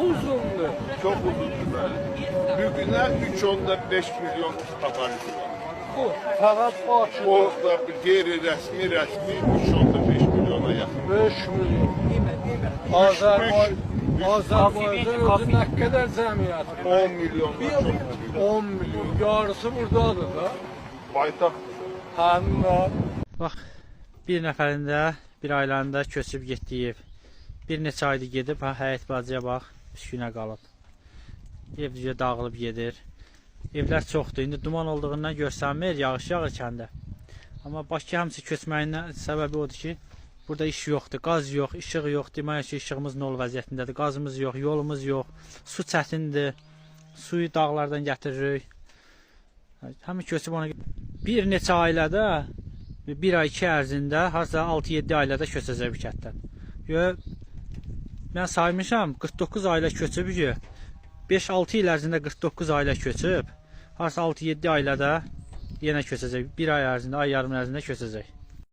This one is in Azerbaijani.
uzundur. Çox uzundur, bəli. Bugünə 3,5 milyon əhalisi var. Bu fəqət Bakıda. O da qeyri-rəsmi, rəsmi 3,5 milyona yaxın. 5 milyon. Azərbaycan özü nə qədər cəmiyyət var? 10 milyondan çoxdur. 10 milyon. Yarısı buradadır da. Paytaxtdır. Həm də. Bax, bir nəfərində, bir ailəndə köçüb getdiyi ev. Bir neçə aydır gedib, ha, həyət bacıya bax, püskünə qalıb. Ev düzə dağılıb gedir. Evlər çoxdur. İndi duman olduğundan görsənmir, yağış yağır kəndə. Amma Bakı hamısı köçməyindən səbəbi odur ki, burada iş yoxdur, qaz yox, işıq yox. Demək ki, işığımız nol vəziyyətindədir, qazımız yox, yolumuz yox, su çətindir. Suyu dağlardan gətiririk. Hamı köçüb ona. Bir neçə ailədə bir ay iki ərzində harca 6-7 ailədə köçəcək bu kənddən. Yo, mən saymışam 49 ailə köçüb ki, 5-6 il ərzində 49 ailə köçüb, harca 6-7 ailədə yenə köçəcək. Bir ay ərzində, ay yarım ərzində köçəcək.